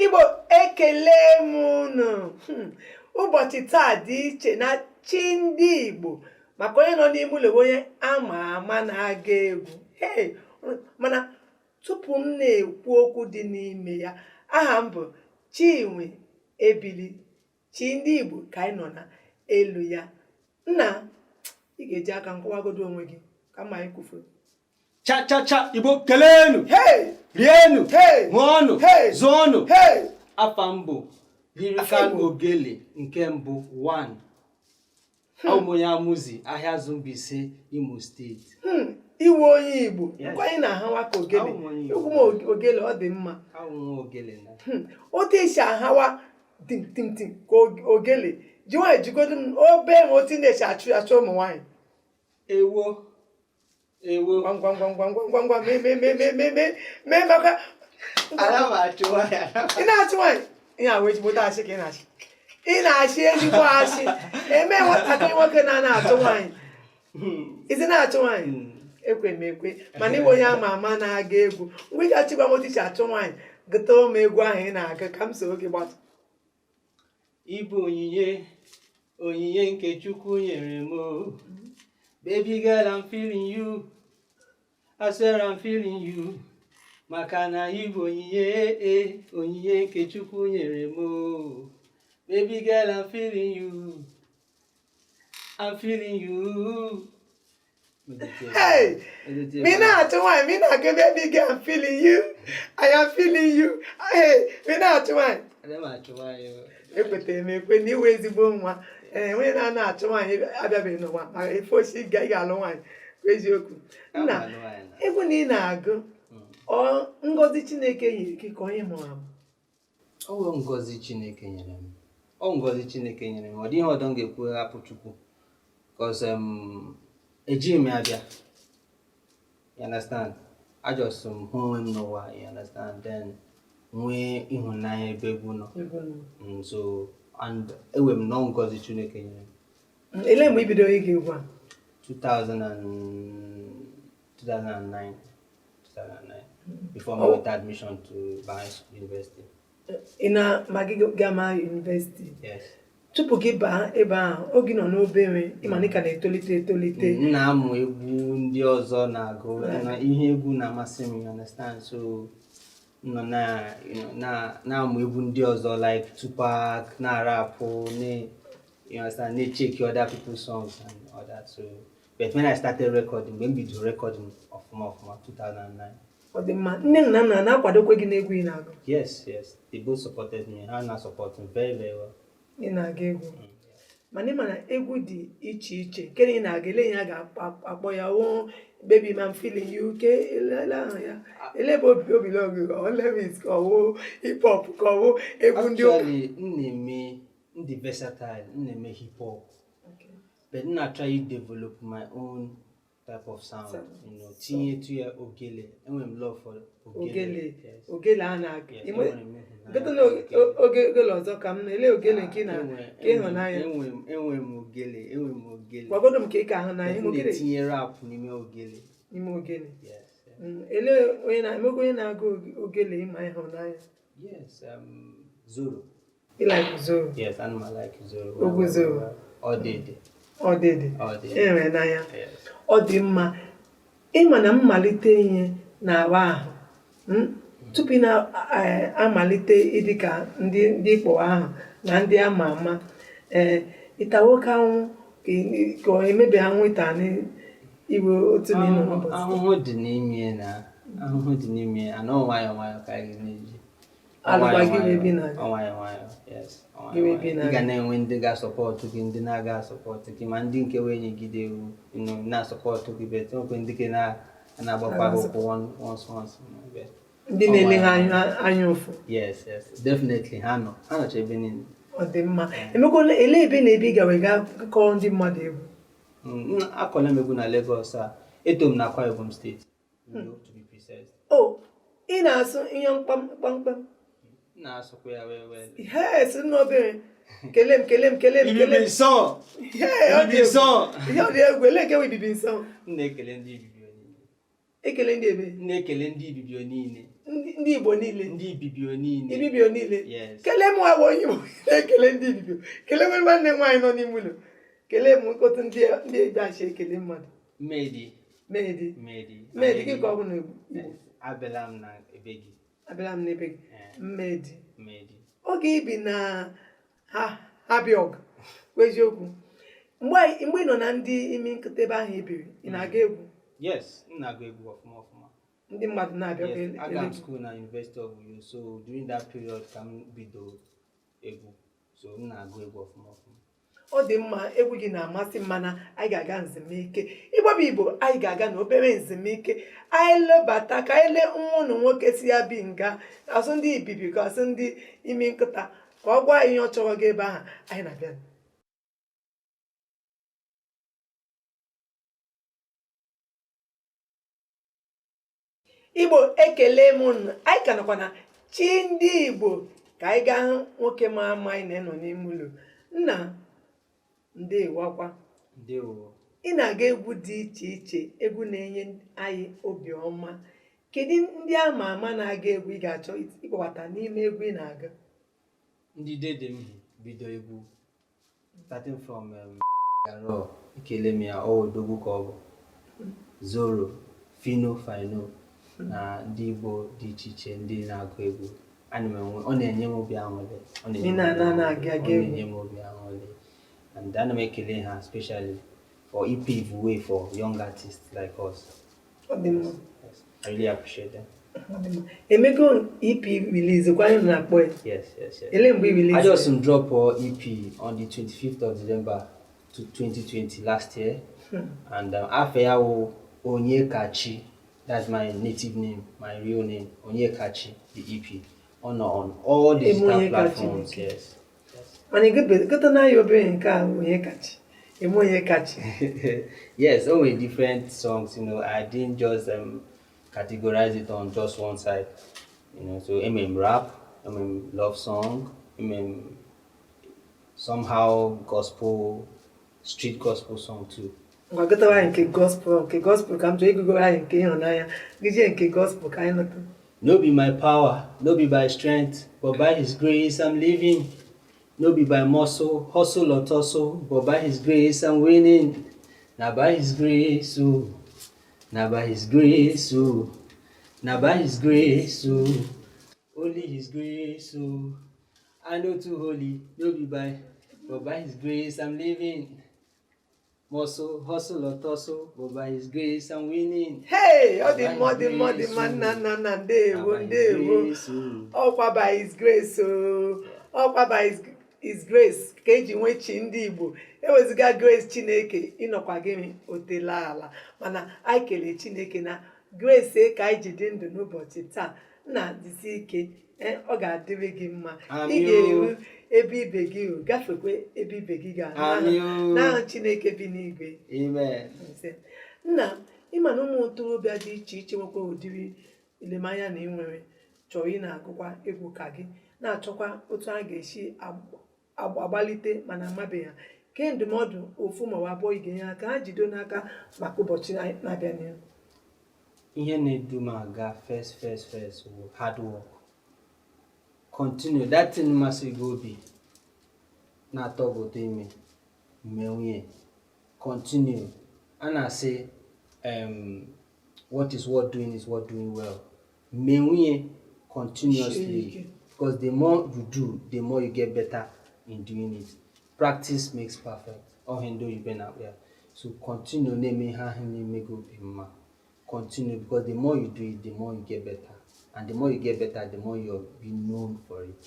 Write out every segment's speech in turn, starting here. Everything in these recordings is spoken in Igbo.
Igbo, ekele m unu. Ụbọchị taa dị iche na Chi Ndị Igbo, maka onye nọ n'ime ụlọ bụ onye ama ama na-agụ egwu. Hey, mana tupu m na-ekwu okwu dị n'ime ya, aha m bụ Chinwe Ebili. Chi Ndị Igbo ka anyị nọ na elu ya. Nna, ị ga-eji aka nkọwagodo onwe gị ka mma anyị kwufe. Cha cha cha, Igbo kelenu! Hey! Rienu! Hey! Ṅụọnụ! Hey! Zụọnụ! Hey! Afa m bụ Lyrical Igbo. Ogele nke mbụ 1. Abụ m onye Amụzi, Ahịazụ Mbaise, Imo Steeti. Iwe onye Igbo. Yes. Nkwa anyị na-ahawa ka ogele. Abụ m onye Igbo. Egwu m ogele, ọ dị mma. Abụ m ogele na. Otu esi ahawa tim tim tim ka ogele ji nwaanyị jigodo m obe m otu ị na-esi achụ achụ ụmụ nwaanyị. Ewo! Ewo! Ngwa ngwa ngwa ngwa ngwa ngwa ngwa, mee mee mee mee mee mee mee maka Ana m achụ nwaanyị. Ị na-achụ nwaanyị, ihe a wee ezigbote asị ka ị na-achị. Ị na-achị ezigbo asị. Eme nwatakịrị nwoke na-ana achụ nwaanyị, isi na-achụ nwaanyị, ekwe m ekwe. Mana ịbụ onye ama ama na-agụ egwu, mgbe ị ga-achịgwa m otu isi achụ nwaanyị, gụta ụmụ egwu ahụ ị na-agụ ka m soro gị gbatụ. Ịbụ onyinye, onyinye nke Chukwu nyere m o. Baby girl, I'm feeling you. I swear I'm feeling you. Maka na ịbụ onyinye, eh, onyinye nke Chukwu nyere m o. Baby girl, I'm feeling you. I'm feeling you. Hey! Mi na-achụ nwaanyị, mi na-agụ "Baby girl, I'm feeling you, I am feeling you." Hey, mi na-achụ nwaanyị. Ana m achụ nwaanyị o. Ekwetara m ekwe na iwe ezigbo nwa. Ee, onye na-ana achụ nwaanyị abịabeghị n'ụwa, maka ife osi ị ga-alụ nwaanyị bụ eziokwu. Nna, Ana m alụ nwaanyị na. Egwu na ị na-agụ, ọ ngọzi Chineke nyere gị ka onye mụrụ amụ? Ọ bụ ngọzi Chineke nyere m. Ọ ngọzi Chineke nyere m. Ọ dịghị ọdọ m ga-ekwu hapụ Chukwu. 'Cause ejighị m ya bịa. You understand? I just hụ onwe m n'ụwa, you understand? Then nwee ịhụnanya ebe egwu nọ. Egwu nọ. So and ewe m nọ ngọzi Chineke nyere m. Elee mgbe i bidoro ịgụ egwu a? 2000 and 2009 2009, before I went admission to Bahrain University. Ị na ma gị gaa ma university? Yes. Tupu gị baa ebe ahụ, oge ị nọ n'obere, ịma na ị ka na-etolite etolite? M na-amụ egwu ndị ọzọ na-agụ na ihe egwu na-amasị m, you understand? So m nọ na you know, na na-amụ egwu ndị ọzọ like Tupac, na-arapụ, na you understand, na-check other people's songs and all that. So but when I started recording, mgbe m bidoro recording ọfụma ọfụma, 2009. Ọ dị mma. Nne na nna na-akwadokwe gị n'egwu ị na-agụ? Yes, they both supported me. Ha na support me very very well. Ị na-agụ egwu, mana ị ma na egwu dị iche iche. Nke na ị na-agụ, ele ihe a ga-akpọ ya wụ "Baby man feeling you"? Ke ele ahụ ya, ele ebe obi obi lọgụ ọ levis, ka ọ wụ hip hop, ka ọ wụ egwu ndị ụka? Actually, m na-eme, m dị versatile. M na-eme hip hop, but m na-try develop my own type of sound, Sound. Tinye ya ogele. Enwere m love for ogele. Ogele? Yes. Ogele a na-agụ? Yes, enwere m ịhụnanya Gụta na for ogele. Ogele ọzọ ka m na-ele, ogele nke ị na ka ịhụnanya. Enwere m ogele, enwere m ogele. Gwagodo m ka ị ka ahụ n'anya. M ogele na-etinye rap n'ime ogele. N'ime ogele? Yes. Ele onye na emego, onye na-agụ ogele ịma ịhụnanya? Yes, Zoro. Ị like Zoro? Yes, ana m like Zoro. Ogwu Zoro. Ọ dị dị. Ọ dịdị. Ọ dị. Enwere n'anya. Yes. Ọ dị mma. Ịma na mmalite ihe na-awa ahụ, Tupu ị na-amalite ịdị ka ndị ịkpọ ahụ na ndị ama ama, ee, ịta nwoke ahụhụ ka ọ emebe ahụhụ ịta iwe otu na ịnọ n'ụbọchị? Ahụhụ dị n'ime, na ahụhụ dị n'ime ana. Ọ nwayọọ nwayọọ ka anyị na-eji. Alụkwa gị wee bi na Ọ nwayọọ nwayọọ, yes, ọ Gị wee bi nwayọọ. na Ị ga na-enwe ndị ga-asupport gị, ndị na-aga asupport gị, ma ndị nke wee nyegide na-asupport gị, but nwekwe ndị nke na-agbakwa gị ụkwụ once once, but Ndị na-ele ha anya anya ụfụ. Yes, definitely, ha nọ, ha nọcha ebe niile. Ọ dị mma. Emekwa, ele ebe na ebe ị ga wee gaa kọọ ndị mmadụ egwu? Akọla m egwu na Lagos. A eto m na Akwa Ibom Steeti, Uyo to be precise. O ị na-asụ ihe mkpam kpamkpam? M na-asụkwa ya well well. Yes, nna obere, kele m, kele m, kele m, kele m. Ibibi nsọ. Ihe ọ dị Ibibi egwu. nsọ. Ihe ọ dị egwu. Ele nke nwe Ibibi nsọ? M na-ekele ndị Ibibio niile. Ekele ndị ebe? M na-ekele ndị Ibibio niile. Ndị Igbo niile? Ndị Ibibio niile. Ibibio niile? Yes. Kelee m nwa onye Igbo na-ekele ndị Ibibio. Kelee nwanne m nwaanyị nọ n'ime ụlọ. Kelee m otu ndị eji achị ekele mmadụ. Mmedi. Medi. Mmedi. Mmedi gị ka ọ bụ n'Igbo? Abịala m na ebe gị. Abịala m n'ebe gị. Mmedi. Mmedi. Oge ibi na ha Abiog, eziokwu, mgbe ị nọ na ndị imi nkịta ebe ahụ i biri, ị na-aga egwu? Yes, m na-agụ egwu ọfụma ọfụma. Ndị mmadụ na-abịakwa? Yes, aga m school na University of Uyo, so during that period ka m bido egwu, so m na-agụ egwu ọfụma ọfụma. Ọ dị mma, egwu gị na-amasị m, mana anyị ga-aga nzumike. Ịgbaba Igbo, anyị ga-aga na obere nzumike. Anyị lebata ka anyị lee nwa ụnụ nwoke si ya bi nga asụ ndị Ibibi ka asụ ndị imi nkịta, ka ọ gwa anyị ihe ọ chọrọ gị ebe ahụ. Anyị na-abịa. Igbo, ekele m unu. Anyị ka nọkwa na Chi Ndị Igbo. Ka anyị gaa hụ nwoke ma ama anyị na-enọ n'ime ụlọ. Nna, ndewakwa. Ndewo. Ị na-aga egwu dị iche iche, egwu na-enye anyị obiọma. Kedu ndị ama ama na-aga egwu ị ga-achọ ịkpọbata n'ime egwu ị na-aga? Ndị dede m bido egwu, starting from Garo, ekele m ya, ọ odogwu ka ọ bụ. Zoro, Fino Fino na ndị Igbo dị iche iche ndị na-agụ egwu. Ana m enwe, ọ na-enye m obi aṅụrị. Ọ Ị na-aga ọ egwu. Na-enye m obi aṅụrị, and ana m ekele ha especially for pave way for young artists like us. Ọ dị mma. Yes, I really appreciate them. Ọ dị mma. Emego EP release kwa anyị na-akpọ ya? Yes. Ele mgbe i release? I just drop our EP on the 25th of December to 2020 last year. And afa ya wụ Onyekachi. That's my native name, my real name, Onyekachi, the EP. On all digital Onyekachi. Platforms, yes. Mana egote na ya obere nke a, Onyekachi eme Onyekachi. Yes, all different songs. I didn't just categorize it on just one side. So rap, love song, somehow gospel, street gospel song too. Ngwa, gotewa anyị nke gospel, nke gospel ka m chọrọ ịgụgoro anyị nke ịhụnanya gịjie nke gospel ka anyị nụta. No be my power, no be by strength, but by His grace I'm living. No be by muscle, hustle or tussle, but by His grace I'm winning. Na by His grace, oh, na by His grace, oh, na by His grace, oh, only His grace, oh. I no too holy, no be by, but by His grace I'm living. Muscle, hustle or tussle, but by His grace I'm winning. Hey, ọ dị mma, ọ dị mma, ọ dị mma. Nna, nna, nna, ndewo, ndewo. Ọkwa by His grace o, ọkwa by His grace ka eji nwee chi ndị Igbo. Eweziga grace Chineke, ịnọkwa gịnị otela ala. Mana anyị kelee Chineke na grace ka anyị ji dị ndụ n'ụbọchị taa. Nna, dịsi ike. Ọ ga-adịrị gị mma. Ị Amị o. ga-eru ebe ibe gị ru, gafekwe ebe ibe gị ga Amị o. n'aha Chineke bi n'igwe. Amen. Nse. Nna, ịma na ụmụ ntorobịa dị iche iche nwekwa ụdịrị elemanya na ịnwere chọrọ ị na-agụkwa egwu ka gị, na-achọkwa otu a ga-esi agbalite, mana amabeghị ha. Ke ndụmọdụ ofu maọbụ abụọ ị ga-enye ha ka ha jido n'aka maka ụbọchị na-abịa n'ihu? Ihe na-edu m aga, first, first, first bụ hard work. Continue that thing masịrị gị, obi na-atọ gị ụtọ ime mme nwunye. Continue. A na-asị what is worth doing is worth doing well. Mee nwunye continuously, Shey. because the more you do, the more you get better in doing it. Practice makes perfect, ọhịa ndị oyibo na-akpọ ya. So continue na-eme ihe ahụ na-eme gị obi mma. Continue, because the more you do it, the more you get better, and the more you get better, the more you'll be known for it.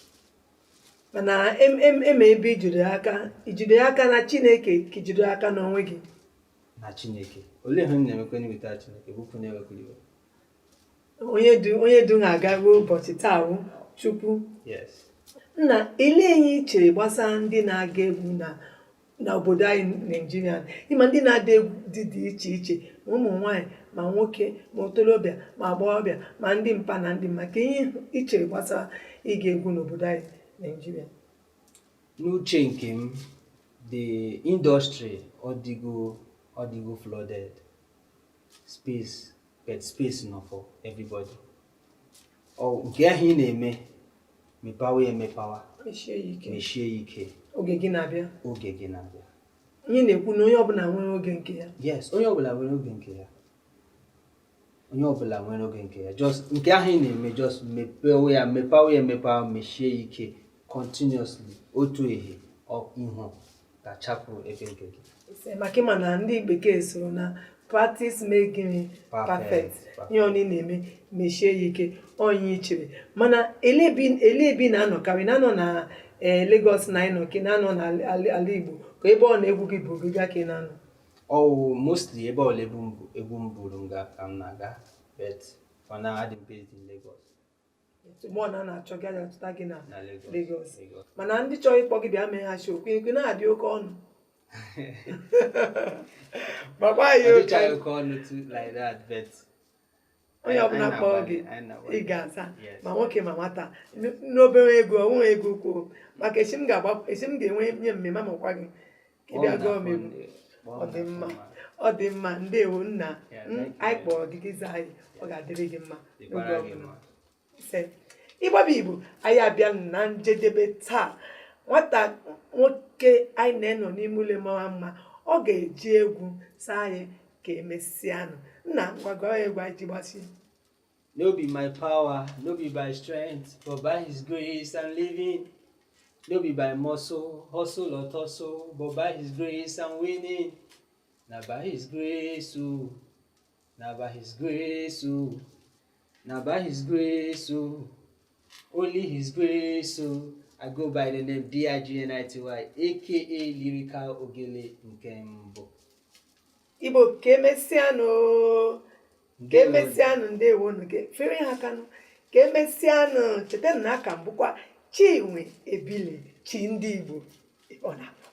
Mana eme ebe ijide aka, ijide aka na Chineke ka ijide aka n'onwe gị? Na Chineke. Olee ihe m na-emekwa without Chineke? Bụpụ na-ewekwara iwe. Onye du na-aga ruo ụbọchị taa wụ Chukwu. Yes. Nna, elee ihe ị chere gbasara ndị na-aga egwu na obodo anyị Naijiria? Ịma ndị na-ada egwu dị iche iche, ma ụmụ nwanyị, ma nwoke, ma okorobịa, ma agbọghọbịa, ma ndị mpa na ndị mma. Ka ihe ị chere gbasara ịga egwu n'obodo anyị Naijiria? N'uche nke m, the industry ọdịgo flooded space. But space nọ for everybody. Ọ nke ahụ ị na-eme, mepawa ya emepawa. Mechie ya ike. Mechie ya ike. Oge gị na-abịa. Oge gị na-abịa. Ihe na-ekwu na onye ọbụla nwere oge nke ya. Yes, onye ọbụla nwere oge nke ya. Onye ọbụla nwere oge nke ya. Just nke ahụ ị na-eme, just mepewe ya, mepawa ya emepawa, mechie ya ike continuously. Otu ehe ọ ihu ga-achapụ ebe nke gị. Ise, maka ịma na ndị bekee soro na practice make gịnị? Perfect. Perfect. Ihe ọ na-eme, mechie ya ike. Onye i chere mana ele ebe ị na-anọkarị, na-anọ na Lagos, na ịnọ ka ị na-anọ na ala Igbo, ka ebe ọ na-egwu gị bụ gị gaa ka ị na-anọ? Ọwụ mostly ebe ọbụla egwu m buru m gaa ka m na-aga, but for now adị m based in Lagos. Mgbe ọ na-achọ gị, aja achọta gị na Na Lagos. Lagos. Lagos. Mana ndị chọrọ ịkpọ gị bịa mee ha show, kwe na-adị oke ọnụ, gbakwa ya. Ọ Oke dịchaghị oke ọnụ too like that, but onye ọbụla anyị kpọọ na-agbalị, gị, anyị na-agbalị. ị ga-aza. Yes. Ma nwoke ma nwata, n'obere ego, onwe ego kwuo maka echi m ga-agba, echi m ga-enwe nye mmemme amakwa gị ka ị bịa Kpọọ m gụọ na m egwu. phone, kpọọ Ọ m dị na mma. phone ma. Ọ dị mma. Ndewo, nna. Yeah, thank you. Anyị kpọrọ gị, gị zaa anyị. Ọ ga-adịrị gị mma n'oge Dịkwara gị ọbụla. mma. Ise. Ịgbaba Igbo, anyị abịa na njedebe taa. Nwata nwoke anyị na-enọ n'ime ụlọ mara mma, ọ ga-eji egwu saa anyị ka emesịanụ. Nna, ngwa, gụọ ya egwu anyị ji gbasie. No be my power, no be by strength, but by His grace I'm living. No be by muscle, hustle or tussle, but by His grace I'm winning. Na by His grace, oh, na by His grace, oh, na by His grace, oh, only His grace, oh. I go by the name Dignity, aka Lyrical Ogele nke mbụ. Igbo, ka emesịanụ, ka emesịanụ. Ndewonu. Ka fere ha akanụ. Ka emesịanụ. Chetanụ na aka m bụkwa Chinwe Ebile, chi ndị Igbo. Ọ na-apụ.